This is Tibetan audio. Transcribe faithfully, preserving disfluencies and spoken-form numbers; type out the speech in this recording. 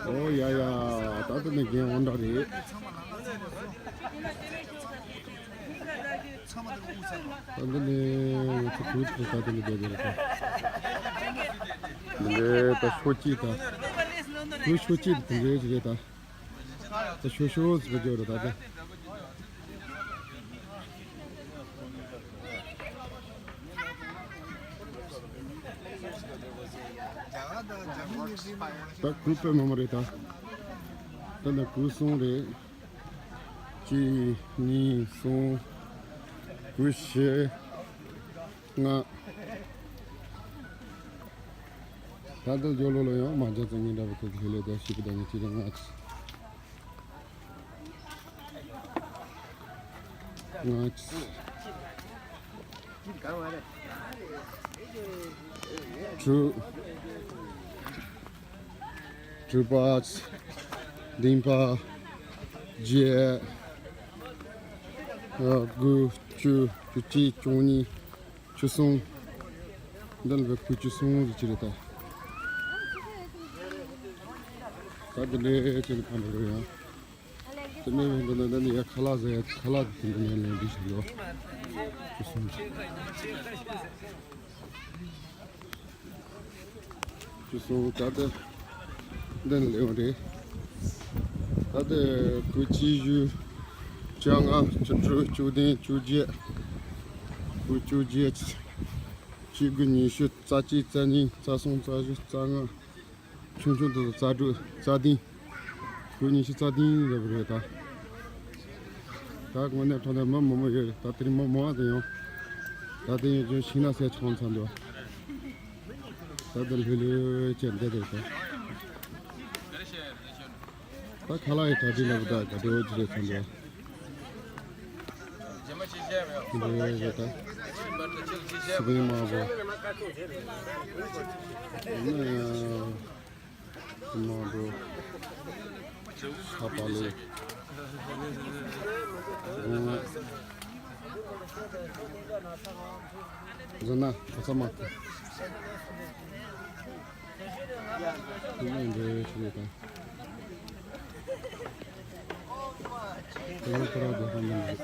ཨོ་ཡ་ཡ། ད་ལྟ་ནས་རྒན་འོང་འདྲ་རེད། ད་ལྟ་ནས་ང་ཚོ་གུས་ཚོད་ད་ལྟ་ནས་བསྡད་རེད་ད། འདི་ད་ཤོ་གཅིག་ད། གུས་ཤོ་གཅིག་དེ་འདྲའི་རེད་ད། ད་ཤོ་ཤོ་ཟེར་རྒྱུ་རེད་ད་ད། ད་གུས་པའི་མི་མང་རེད་ད། ད་ནི་གུས་གསུམ་རེད། གཅིག་གཉིས་གསུམ། གུས་བཞི། ལྔ། ད་ལྟ་ཇོ་ལོ་ལ་ཡང་མ་ཇ་ཙང་ཉིན་འདྲ་བ་ཁོ་ཁེ་ལེ་ད་ཤི་པ་ད་ངི་ཅི་རེད་ལྔ། ལྔ། དྲུག་དྲུག་པ། བདུན་པ། བརྒྱད། དགུ། བཅུ། བཅུ་གཅིག་བཅུ་གཉིས། བཅུ་གསུམ། འདི་ལ་བའི་ཁུ་བཅུ་གསུམ་ཟེར་གྱི་རེད་ད། ད་འདི་འདྲའི་ཅན་གང་འདྲ་རེད་ཡང་། དེ་ནས་འདི་ནས་འདི་ནས་ཡ་ཁ་ལག་ཟ་ཡ་ཁ་ལག་དེ་འདི་ནས་ལེན་འདི་ཞིག་ཡོད། བཅུ་གསུམ། བཅུ་གསུམ། ད་ལྟ་འདི་ནས་ལེན་རེད། ད་ལྟ་གུ་གཅིག་བཞི། བཅོ་ལྔ། བཅུ་དྲུག་བཅུ་བདུན། བཅོ་བརྒྱད། གུ་བཅོ་བརྒྱད། བཅུ་དགུ། ཉི་ཤུ། རྩ་གཅིག་རྩ་གཉིས། རྩ་གསུམ། རྩ་བཞི། རྩ་ལྔ། ཆུང་ཆུང་དུ་རྩ་དྲུག་རྩ་བདུན། གུ་ཉི་ཤུ་རྩ་བདུན་རེད་པ་རེད་ད། ད་དངོས་གནས་དྲང་གནས་མི་མང་པོ་ཡོད་རེད་ད། དེ་རིང་མི་མང་བ་དེ་ཡང་ད་དེ་ཡང་ཅུང་ཤིང་ནགས་སའི་ཆང་ཚ་འདུག་ད་དེ་ལྷོད་ལྷོད་བྱས་བསྡད་རེད་ད། ད་ཁ་ལག་ཡི་གྲ་སྒྲིག་ལ་བུ་ད་ག་འདྲ་བོ་ཅི་རེད་ཚང་འདུག་འདི་རེད་ད། སི་པན་དམར་པོ། དམར་པོ། ས་པ་ལེ། ཟ་ན་ག་ས་མ་ཁུ། དེ་ནས་འདི་ཆི་རེད་ད། དེ་ནས་ཁོ་རང་སྡོད་ཁང་ནང་རེད།